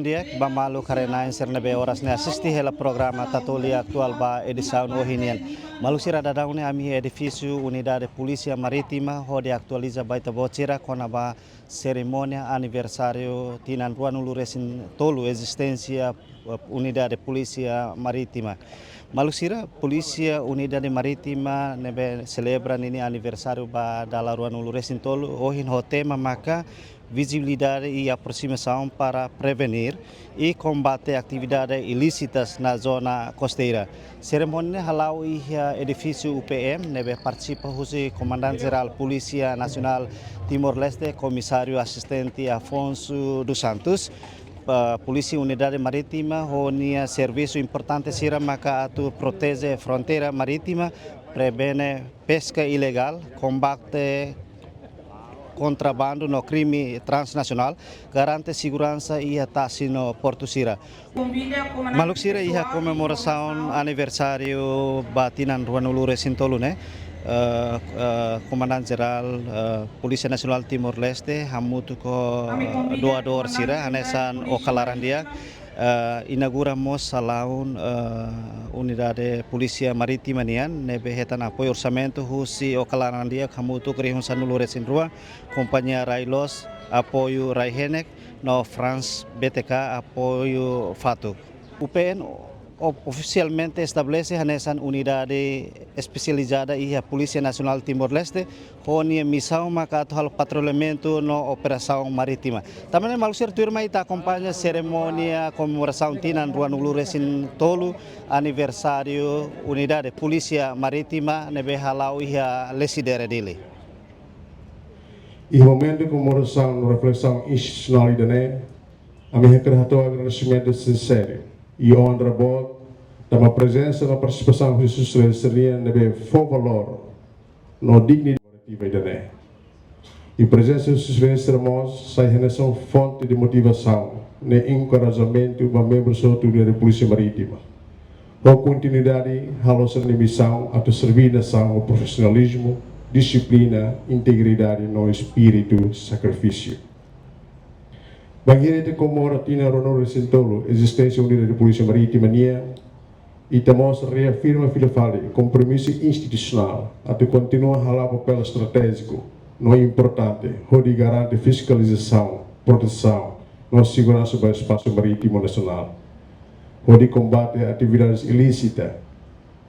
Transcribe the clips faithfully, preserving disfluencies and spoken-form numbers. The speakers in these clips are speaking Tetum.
Di'ak ba maluk haree-na'in sira ne'ebé oras ne'e asiste hela programa Tatoli Atuál ba edisaun ohin nian. Maluk sira, daudaun ne'e ami iha edifísiu Unidade Polísia Marítima hodi atualiza ba ita-boot sira kona-ba serimónia aniversáriu tinan ruanulu-resin-tolu ezisténsia, eh, Unidade Polísia Marítima. Maluk sira, Polísia Unidade Marítima ne'ebé selebra ninia aniversáriu ba dala ruanulu-resin-tolu ohin ho tema maka vizibilidade e aproximação para prevenir e combate atividades ilícitas na zona costeira. Serimónia hala'o iha edifísiu U P M ne'ebé partisipa husi Komandante Jerál Polísia Nasionál Timor-Leste, Komisáriu Asistente Afonso dos Santos. Pa-, Polísia Unidade Marítima ho nia servisu importante sira maka atu proteje fronteira marítima, prevene peska ilegál, kombate kontrabandu no krime transnasionál, garante seguransa iha tasi no portu sira. Maluk sira, iha komemorasaun aniversáriu ba tinan ruanulu-resin-tolu ne'e, eh, eh, Komandante Jerál, eh, Polísia Nasionál Timor-Leste hamutuk ho doadór sira hanesan Oka Laran Di'ak, eh, inaugura mós salaun, eh, Unidade Polísia Marítima nian ne'ebé hetan apoiu orsamentu husi Oka Laran Di'ak hamutuk rihun sanulu-resin-rua, Kompañia Rai Loos, apoiu Rai Henek, no France B T K, apoiu fatuk. U P M o-, ofisialmente estabelese hanesan unidade espesializada iha Polísia Nasionál Timor-Leste, ho nia misaun maka atu halo patrullamentu no operasaun marítima. Tanba ne'e maluk sira, tuirmai ita akompaña serimónia komemorasaun tinan ruanulu-resin-tolu aniversáriu Unidade Polísia Marítima ne'ebé hala'o iha Lecidere, Dili. Iha momentu komemorasaun no reflesaun institusionál ida-ne'e, ami hakarak hato'o agradesimentu sinseru i onra boot tanba prezensa no partisipasaun husi sira sira-nian ne'ebé fó valór no dignidade komemorativa ida-ne'e. I prezensa husi sira sira mós sai hanesan fonte de motivasaun no enkorajamentu ba membru hotu-hotu da Polísia Marítima, ho kontinuidade halo sira-nia misaun atu serví nasaun ho profisionalizmu, dixiplina, integridade no espíritu sakrifísiu. Bainhira ita komemora tinan ruanulu-resin-tolu ezisténsia Unidade Polísia Marítima nian, ita mós reafirma fila fali kompromisu institusionál atu kontinua hala'o papél estratéjiku no importante hodi garante fiskalizasaun, protesaun no seguransa ba espasu marítimu nasionál, hodi kombate atividades ilísitas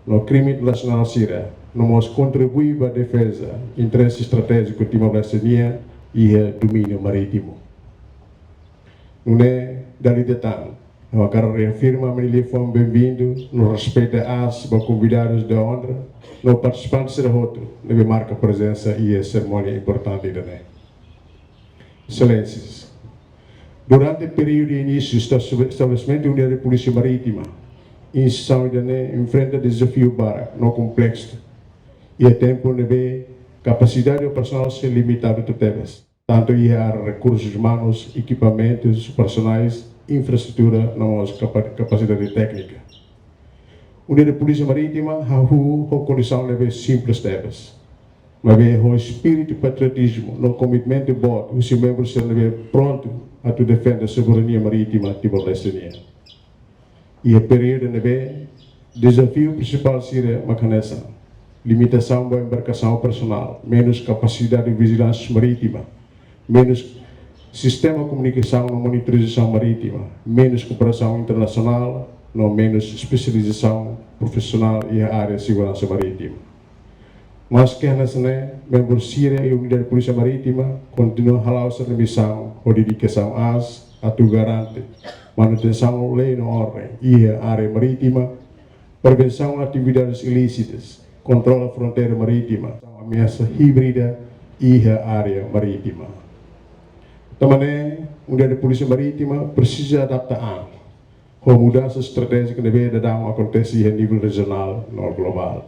no krime transnasionál sira, no mós kontribui ba defeza interese estratéjiku Timor-Leste nian iha domíniu marítimu. Nune'e, dala ida tan, ha'u hakarak reafirma ami-nia liafuan benvindu no respeitu aas ba konvidadus de onra no partisipante sira hotu ne'ebé marka prezensa iha serimónia importante ida-ne'e. Exelénsias, durante períodu inísiu esta-, estabelesimentu Unidade Polísia Marítima, instituisaun ida-ne'e enfrenta dezafiu barak no kompleksu. Iha tempu ne'ebé kapasidade operasionál sei limitadu tebes, tantu iha área rekursus umanus, ekipamentus, personais, infraestrutura, no mós kapa-, kapasidade téknika. Unidade Polísia Marítima hahú ho kondisaun ne'ebé simples tebes, maibé ho espíritu patriotizmu no komitmentu boot husi membru sira ne'ebé prontu atu defende soberania marítima Timor-Leste nian. Iha períodu ne'ebé dezafiu prinsipál sira maka hanesan limitasaun ba embarkasaun operasionál, menus kapasidade vijilánsia marítima, menus sistema komunikasaun no monitorizasaun marítima, menus kooperasaun internasionál, no menus espesializasaun profisionál iha área seguransa marítima. Maske hanesan ne'e, membru sira iha Unidade Polísia Marítima kontinua hala'o sira-nia misaun ho dedikasaun aas atu garante manutensaun lei no orden iha área marítima, prevensaun atividades ilísitas, kontrola fronteira marítima, ameasa híbrida iha área marítima. Tanba ne'e, Unidade Polísia Marítima presiza adapta an ho mudansa estratéjika ne'ebé daudaun akontese iha nivel rejionál no globál.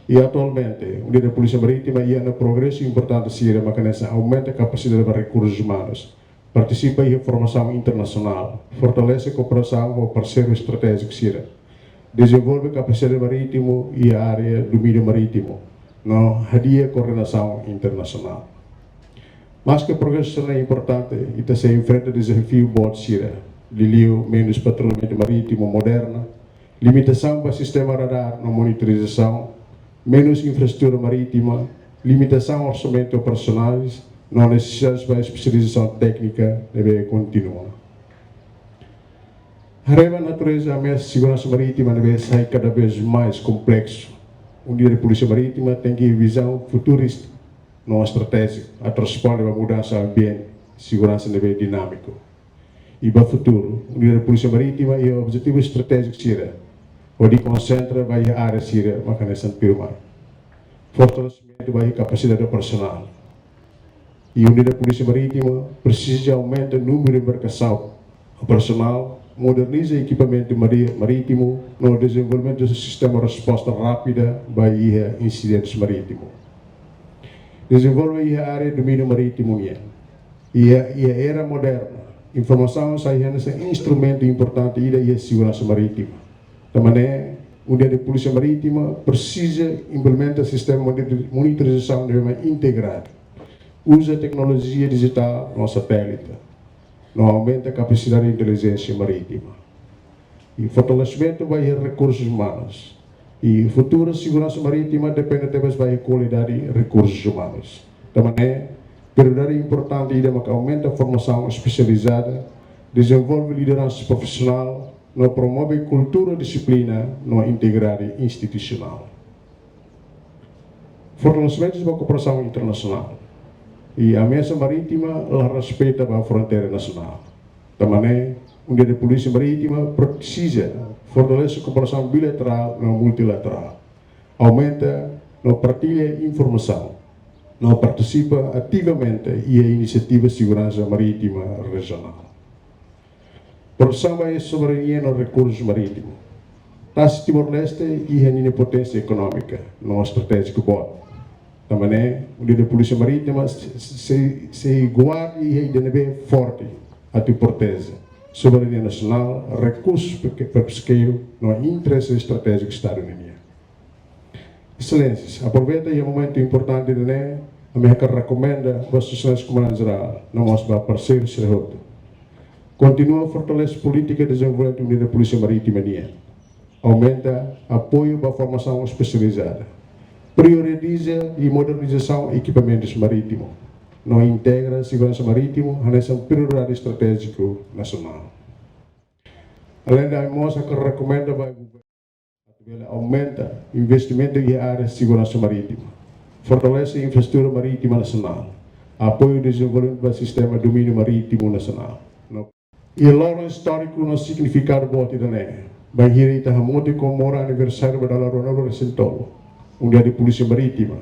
I atualmente, Unidade Polísia Marítima iha ona progresu importante sira maka hanesan aumenta kapasidade ba rekursus umanus, partisipa iha formasaun internasionál, fortalese kooperasaun ho parseiru estratéjiku sira, dezenvolve kapasidade marítimu iha área domíniu marítimu, no hadi'a koordenasaun internasionál. Maske progresu sira-ne'e importante, ita sei enfrenta dezafiu boot sira, liuliu menus patrullamentu marítimu moderna, limitasaun ba sistema radar no monitorizasaun, menus infraestrutura marítima, limitasaun orsamentu operasionais, no nesesidade ba espesializasaun téknika ne'ebé kontinua. Haree ba natureza ameasa seguransa marítima ne'ebé sai kada vez mais kompleksu, Unidade Polísia Marítima tenke vizaun futurista no estratéjiku atu responde ba mudansa ambiente seguransa ne'ebé dinámiku. I ba futuru, Unidade Polísia Marítima iha objetivu estratéjiku sira, hodi konsentra ba iha área sira mak hanesan primár. Fortalesimentu ba iha kapasidade operasionál. I Unidade Polísia Marítima presiza aumenta númeru embarkasaun operasionál, moderniza ekipamentu mari-, marítimu, no dezenvolvimentu sistema resposta rápida ba iha insidentes marítimu. Dezenvolve iha área domíniu marítimu nian. Iha, iha era moderna, informasaun sai hanesan instrumentu importante ida iha seguransa marítima. Tanba ne'e, Unidade Polísia Marítima presiza implementa sistema monitor-, monitorizasaun ne'ebé integradu. Uza teknolojia dijitál no satélite, no aumenta kapasidade intelijénsia marítima. I fortalesimentu ba iha rekursus umanus. I futuru seguransa marítima depende tebes ba iha kualidade rekursus umanus. Tanba ne'e, prioridade importante ida maka aumenta formasaun espesializada, dezenvolve lideransa profisionál, no promove kultura dixiplina no integridade institusionál. Fortalesimentu ba kooperasaun internasionál. I ameasa marítima la respeita ba fronteira nasionál. Tanba ne'e, Unidade Polísia Marítima presiza fortalese kooperasaun bilaterál no multilaterál, aumenta no partilla informasaun, no partisipa ativamente iha inisiativa seguransa marítima rejionál. Protesaun ba iha soberania no rekursus marítimu. Tasi Timor-Leste iha ninia poténsia ekonómika no estratéjiku boot. Tanba ne'e, Unidade Polísia Marítima se, se, sei guarda iha ida ne'ebé forte atu proteje soberania nasionál, rekursus pe-, peskeiru no interese estratéjiku Estadu nian. Exelénsias, aproveita iha momentu importante ne'e, ami hakarak rekomenda ba Sua Exelénsia Komandante Jerál, no mós ba parseiru sira hotu. Kontinua fortalese polítika dezenvolvimentu Unidade Polísia Marítima nian. Aumenta apoiu ba formasaun espesializada. Prioritiza i modernizasaun ekipamentus marítimu. No integra seguransa marítimu hanesan prioridade estratéjiku nasionál. Aleinde, ami mós hakarak rekomenda ba governu atu bele aumenta investimentu iha área seguransa marítima. Fortalese infraestrutura marítima nasionál. Apoiu dezenvolvimentu ba sistema domíniu marítimu nasionál. No, iha loron istóriku no signifikadu boot ida-ne'e, bainhira ita hamutuk komemora aniversáriu ba dala ruanulu-resin-tolu Unidade Polísia Marítima,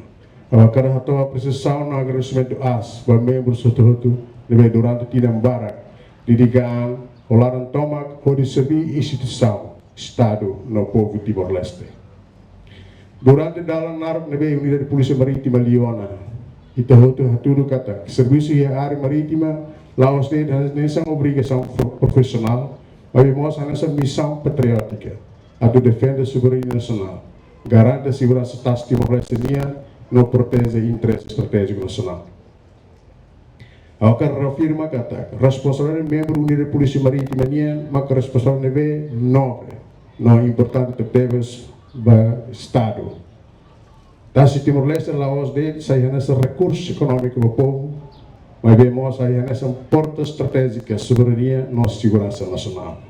ami hakarak hato'o apresiasaun no agradesimentu aas ba membru hotu-hotu ne'ebé durante tinan barak dedika an ho laran tomak hodi serbí instituisaun, Estadu no povu Timor-Leste. Durante dalan naruk ne'ebé Unidade Polísia Marítima liu ona, ita hotu hatudu katak servisu iha área marítima la'ós de'it hanesan obrigasaun pro-, profisionál, maibé mós hanesan misaun patriótika atu defende soberania nasionál, garante seguransa tasi Timor-Leste nian, no proteje interese estratéjiku nasionál. Ha'u hakarak reafirma katak responsabilidade membru Unidade Polísia Marítima nian maka responsabilidade ne'ebé nobre no importante tebes ba Estadu. Tasi Timor-Leste la'ós de'it sai hanesan rekursu ekonómiku ba povu, maibé mós sai hanesan porta estratéjika soberania no seguransa nasionál.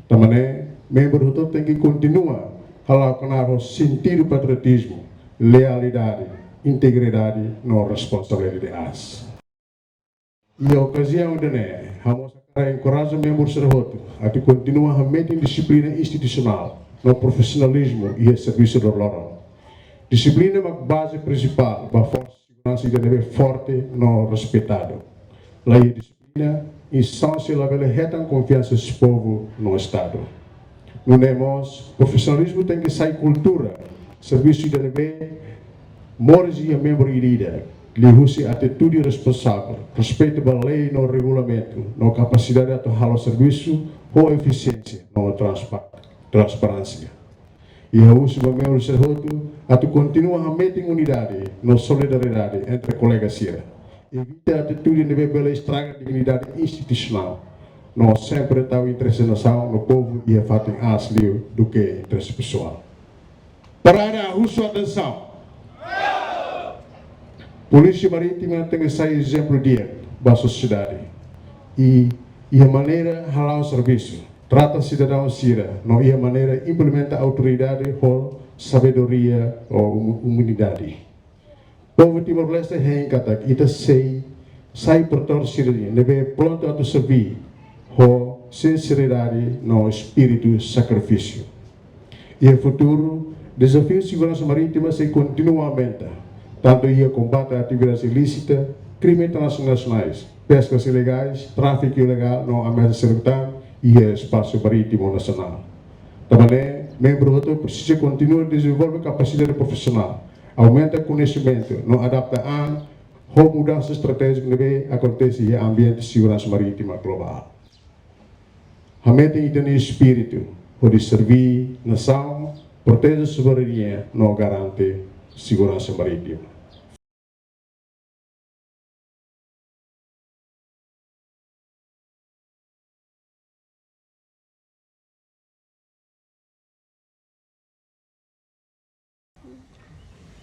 Tanba ne'e, membru hotu tenke kontinua hala'o knaar ho sentidu patriotizmu, lealdade, integridade no responsabilidade aas. Iha okaziaun ida-ne'e, ha'u mós hakarak enkoraja membru sira hotu atu kontinua hametin dixiplina institusionál no profisionalizmu iha servisu loroloron. Dixiplina mak baze prinsipál ba forsa seguransa ida ne'ebé forte no respeitadu. Laiha dixiplina, instituisaun sira labele hetan konfiansa husi povu no Estadu. Nune'e mós, profisionalizmu tenke sai kultura servisu ida ne'ebé moris iha membru ida-idak, liuhusi atitude responsavel, respeitu ba lei no regulamentu, no kapasidade atu halo servisu ho efisiénsia no transpa-, transparénsia. I ha'u husu ba membru sira hotu atu kontinua hametin unidade no solidariedade entre kolega sira. Evita atitude ne'ebé bele estraga dignidade institusionál. no sempre tau interese nasaun no povu iha fatin aas liu duké interese pesoál. Parada, husu atensaun. Polísia Marítima tenke sai ezemplu di'ak ba sosiedade. I iha maneira hala'o servisu, trata sidadaun sira, no iha maneira implementa autoridade ho sabedoria no um-, umildade. Povu Timor-Leste hein katak ita sei sai protetór sira-nian ne'ebé prontu atu serví ho sinseridade no espíritu sakrifísiu. Iha futuru, dezafiu seguransa marítima sei kontinua aumenta, tantu iha kombate atividades ilísitas, krime transnasionais, peskas ilegais, tráfiku ilegál no ameasa sira tan iha espasu marítimu nasionál. Tanba ne'e, membru hotu presiza kontinua dezenvolve kapasidade profisionál, aumenta koñesimentu no adapta an ho mudansa estratéjika ne'ebé akontese iha ambiente seguransa marítima globál. Hametin ita-nia espíritu hodi serví nasaun, proteje soberania no garante seguransa marítima.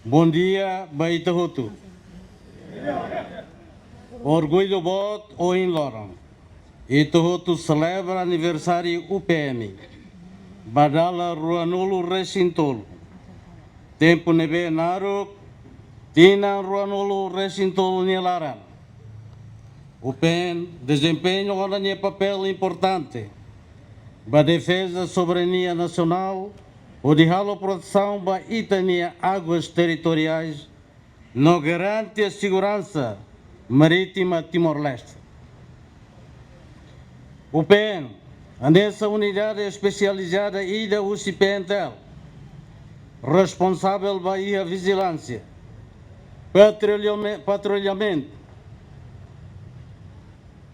Bondia ba ita hotu. Orgullu boot ohin loron. Ita hotu selebra aniversáriu U P M ba dala ruanulu-resin-tolu. Tempu ne'ebé naruk, tinan ruanulu-resin-tolu nia laran, U P M dezempeña ona nia papél importante ba defeza soberania nasionál, hodi halo protesaun ba ita-nia águas territoriais no garante seguransa marítima Timor-Leste. U P M, hanesan unidade espesializada ida husi P N T L, responsavel ba iha vijilánsia, patrullame-, patrullamentu,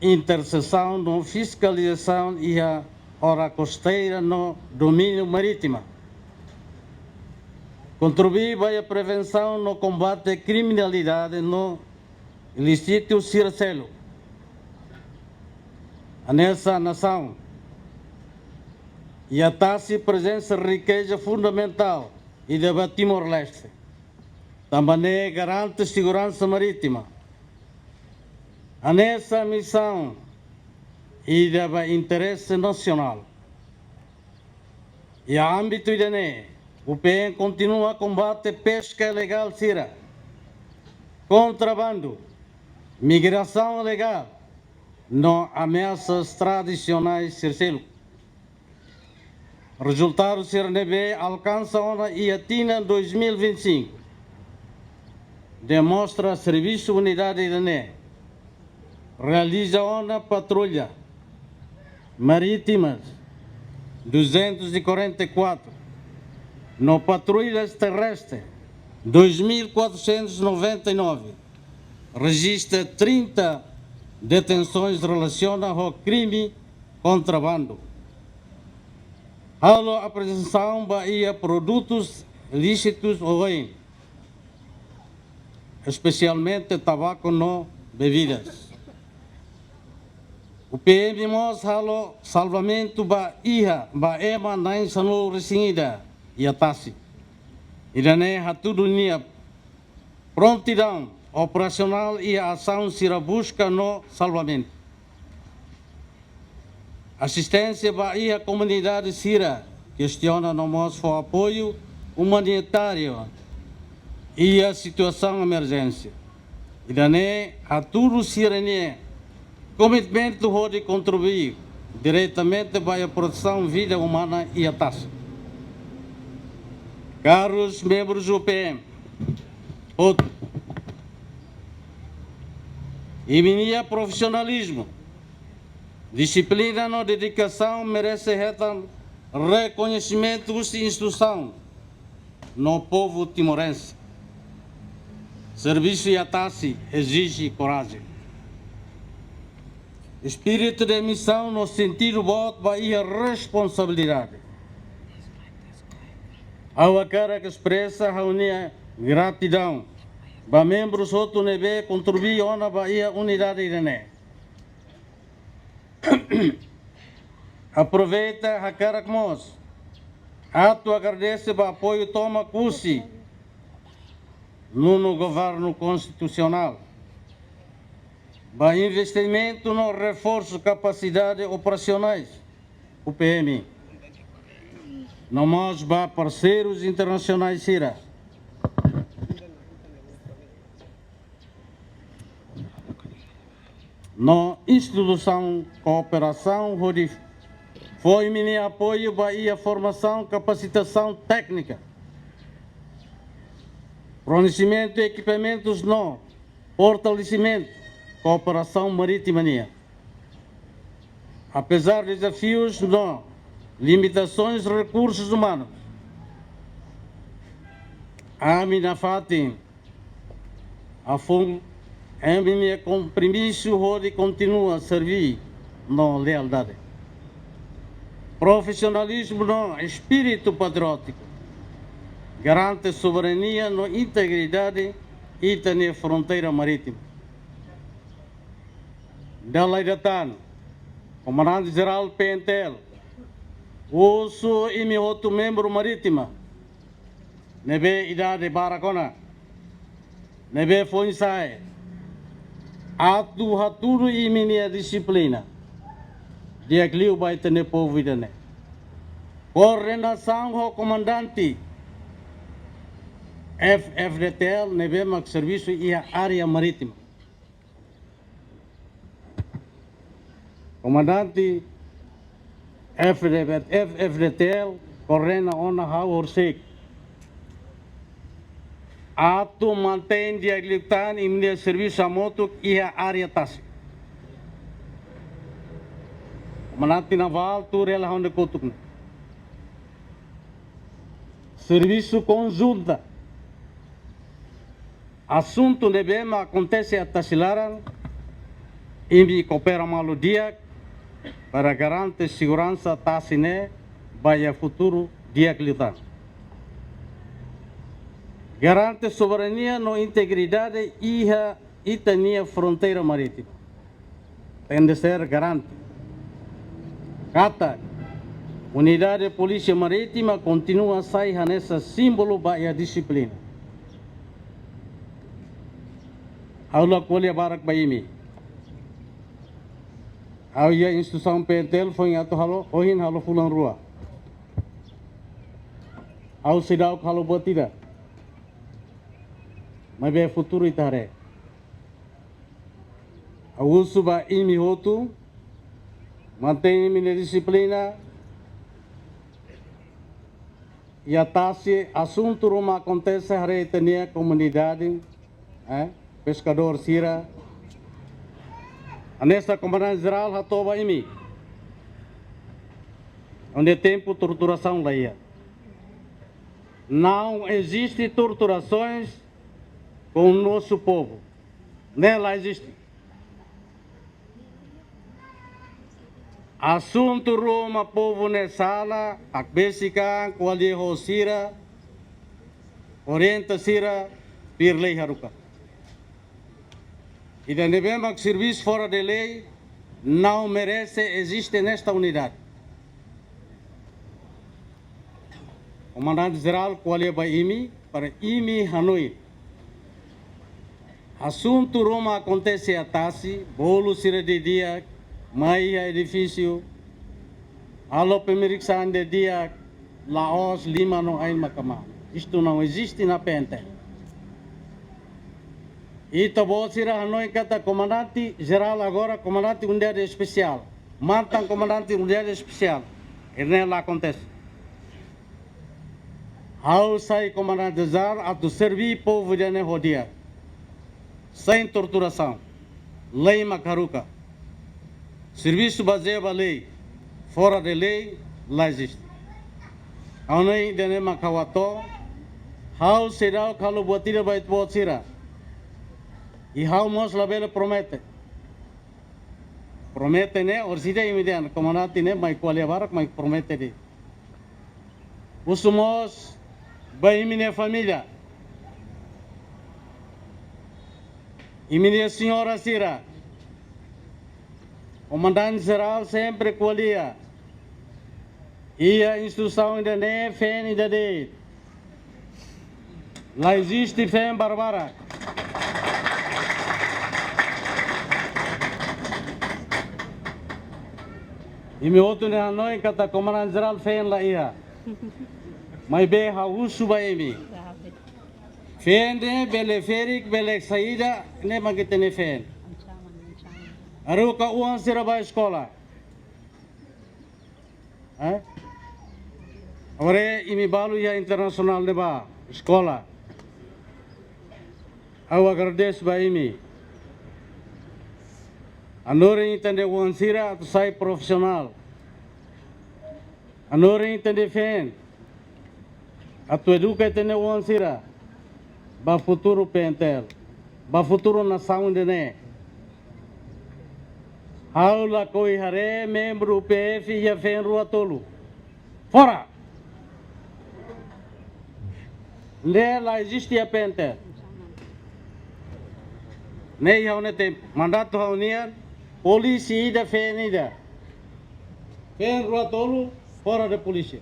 intersesaun no fiskalizasaun iha área kosteira no domíniu marítima. Kontribui ba iha prevensaun no kombate kriminalidade no ilísitu sira seluk. Hanesan nasaun, iha tasi prezensa riqueza fundamentál ida ba Timor-Leste. Tanba ne'e garante seguransa marítima hanesan misaun ida ba interese nasionál. Iha ámbitu ida-ne'e, U P M kontinua kombate peska ilegál sira, kontrabandu, migrasaun ilegál, no ameasas tradisionais sira seluk. Rezultadu sira ne'ebé alkansa ona iha tinan dois mil e vinte e cinco demonstra servisu unidade ida-ne'e realiza ona patrulla marítima duzentos e quarenta e quatro no patrullas terrestres dois mil quatrocentos e noventa e nove, rejista trinta detensoens relasiona ho krime kontrabandu. Halo apreensaun ba iha produtus ilísitus oioin, espesialmente tabaku no bebidas. U P M mós halo salvamentu ba iha, ba ema na'in sanulu-resin-ida iha tasi. Ida-ne'e hatudu nia prontidaun operasionál iha asaun sira buska no salvamentu. Asisténsia ba iha komunidade sira, kestiona no mós fó apoiu umanitáriu iha situasaun emerjénsia. Ida-ne'e hatudu sira-nia komitmentu hodi kontribui diretamente ba iha protesaun vida umana iha tasi. Karus membrus U P M hotu, imi-nia profisionalizmu, dixiplina no dedikasaun merese hetan rekoñesimentu husi instituisaun no povu timorense. Servisu iha tasi ezije korajen, espíritu de misaun no sentidu boot ba iha responsabilidade. Ha'u hakarak espresa ha'u-nia gratidaun ba membrus hotu ne'ebé kontribui ona ba iha unidade ida-ne'e. Aproveita hakarak mós atu agradese ba apoiu tomak husi Nono Governu Konstitusionál ba investimentu no reforsu kapasidade operasionais, U P M, no mós ba parseirus internasionais sira no instituisaun kooperasaun hodi fó imi-nia apoiu ba iha formasaun, kapasitasaun téknika, fornesimentu ekipamentus no fortalesimentu kooperasaun marítima nian. Apezar dezafius no limitasoens rekursus umanus, ami nafatin afun imi-nia kompromisu hodi kontinua serví no lealdade, profisionalizmu no espíritu patriótiku, garante soberania no integridade ita-nia fronteira marítima. Dala ida tan, Komandante Jerál P N T L husu imi hotu membru marítima ne'ebé idade barak ona, ne'ebé foin-sa'e, atu hatudu imi-nia dixiplina di'ak liu ba ita-nia povu ida-ne'e. Koordenasaun ho komandante F F D T L ne'ebé mak servisu iha área marítima. Komandante F D B, F F D T L koordena ona ha'u horisehik atu mantein di'ak liután imi-nia servisu hamutuk iha área tasi. Komandante Navál tuur hela ha'u-nia kotuk ne'e. Servisu konjunta. Asuntu ne'ebé mak akontese iha tasi laran, imi koopera malu di'ak para garante seguransa tasi ne'e ba iha futuru di'ak liután. Garante soberania no integridade iha ita-nia fronteira marítima. Tenke ser garante katak Unidade Polísia Marítima kontinua sai hanesan símbolu ba iha dixiplina. Ha'u la ko'alia barak ba imi. Ha'u iha instituisaun P N T L foin atu halo, ohin halo fulan rua. Ha'u seidauk halo buat ida. Maibé futuru ita haree. Ha'u husu ba imi hotu, mantein imi-nia dixiplina. Iha tasi asuntu ruma akontese haree ita-nia komunidade, eh, peskadór sira. Hanesan Komandante Jerál hato'o ba imi. Onde tempu torturasaun la iha. Não existe torturações com o nosso povo. Ne'e la eziste. Asuntu ruma povu ne'e sala, hakbesik an, ko'alia ho sira, orienta sira, tuir lei haruka. Ida ne'ebé mak servisu fora de lei não merece existe nesta unidade. Komandante Jerál ko'alia ba imi, para imi hanoin. Asuntu ruma akontese iha tasi, bolu sira didi'ak, mai iha edifísiu, halo pemeriksaan didi'ak, la'ós liman no ain mak hamaan. Isto não existe na P N T L. Ita-boot sira hanoin katak Komandante Jerál agora Komandante Unidade Espesiál. Mantan Komandante Unidade Espesiál. Ne'e la akontese. Ha'u sai Komandante Jerál atu serví povu ida-ne'e ho di'ak. Sem torturação. Lei mak haruka. Servisu bazeia ba lei, fora de lei, la eziste. Ha'u hanoin ida-ne'e mak ha'u hato'o, ha'u seidauk halo buat ida ba ita-boot sira. I ha'u mós labele promete. Promete ne'e, orsida imi dehan, komandante ne'e, mai ko'alia barak, mai promete de'it. Husu mós ba imi-nia família. Imi-nia señora sira. Komandante Jerál sempre ko'alia. Iha instituisaun ida-ne'e feen ida de'it. La eziste feen barbarak. Imi hotu ne'e hanoin katak Komandante Jerál feen la iha. Maibé ha'u husu ba imi. Feen ne'e bele ferik, bele saida, ne'e mak ita-nia feen. Haruka oan sira ba eskola. Eh? Agora imi balu iha internasionál ne'ebá, eskola. Ha'u agradese ba imi. Hanorin ita-nia oan sira atu sai profisionál. Hanorin ita-nia feen atu eduka ita-nia oan sira ba futuru P N T L, ba futuru nasaun ida-ne'e. Ha'u lakohi haree membru U P F iha feen rua tolu. Fora! Ne'e la eziste iha P N T L. Ne'e iha ha'u-nia tempu. Mandatu ha'u-nian, polísia ida feen ida. Feen rua tolu, fora da polísia.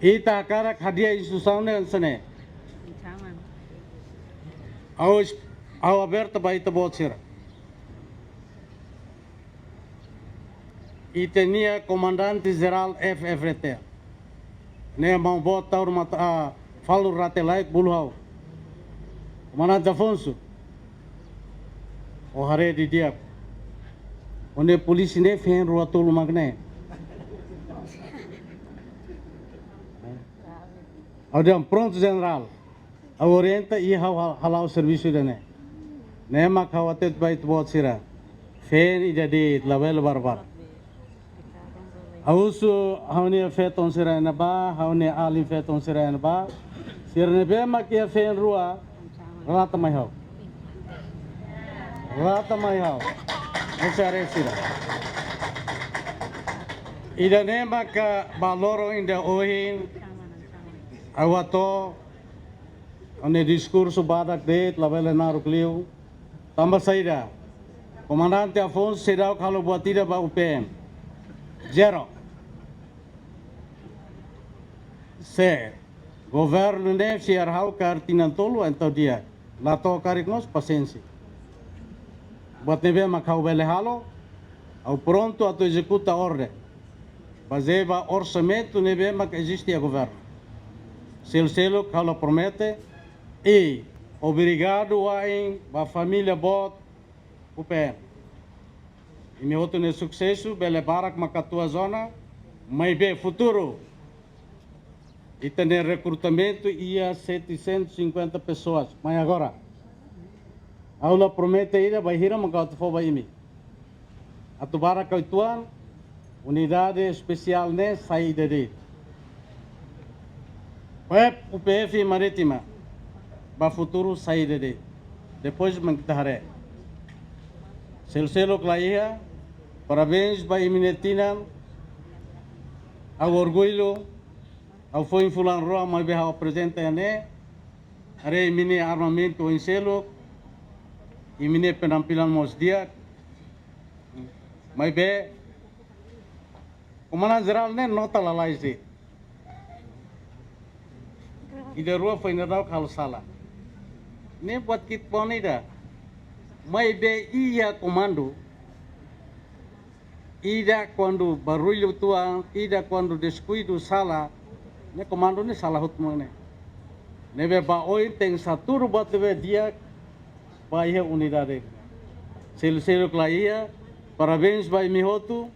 Ita hakarak hadi'a instituisaun ne'e hanesan ne'e. Ha'u, ha'u abertu ba ita-boot sira. Ita-nia Komandante Jerál F-FDTL. Ne'e maun boot Taur Mata, ah, Falur Rate Laek bolu ha'u. Komandante Afonso. Ó haree didi'ak. Ó-nia polísia ne'e feen rua tolu mak ne'e. Ha'u dehan prontu, Jerál. Ha'u orienta i ha'u hal-, hala'o servisu ida-ne'e. Ne'e mak ha'u hatete ba ita-boot sira. Feen ida de'it, labele barbarak. Ha'u husu ha'u-nia feton sira iha ne'ebá, ha'u-nia alin feton sira iha ne'ebá. Sira ne'ebé mak iha feen rua, relata mai ha'u. Relata mai ha'u. Ha'u sei haree sira. Ida-ne'e maka ba loron ida ohin, ha'u hato'o ha'u-nia diskursu badak de'it, labele naruk liu. Tanba saida? Komandante Afonso seidauk halo buat ida ba U P M. Zero. Se governu ne'e fiar ha'u kaer tinan tolu, entaun di'ak. La to'o karik mós, pasiénsia. Buat ne'ebé mak ha'u bele halo, ha'u prontu atu ezekuta orden. Bazeia ba orsamentu ne'ebé mak eziste iha governu. Selu-seluk ha'u la promete, i obrigadu wa'in ba família boot U P M. Imi hotu ne'e susesu, bele barak mak katuas ona, maibé futuru. Ita-nia rekrutamentu iha setecentos e cinquenta pessoas, mai agora. Ha'u la promete ida bainhira mak ha'u atu fó ba imi. Atu barak ka uitoan, unidade espesiál ne'e sai ida de'it. P F, U P F Marítima, ba futuru sai ida de'it. Depois mak ita haree. Selu-seluk la iha, parabéns ba imi-nia tinan, ha'u orgullu, ha'u foin fulan rua maibé ha'u aprezenta iha ne'e, haree imi-nia armamentu oin seluk, imi-nia penampilan mós di'ak, maibé, Komandante Jerál ne'e nota lalais de'it. Ida rua foin daudauk halo sala. Ne'e buat ki'ik-boot ida. Maibé iha komandu, ida kuandu barullu uitoan, ida kuandu deskuidu sala, ne'e komandu ne'e sala hotu mak ne'e. Ne'ebé ba oin tenke hatudu buat ne'ebé di'ak ba iha unidade. Selu-seluk la iha, parabéns ba imi hotu,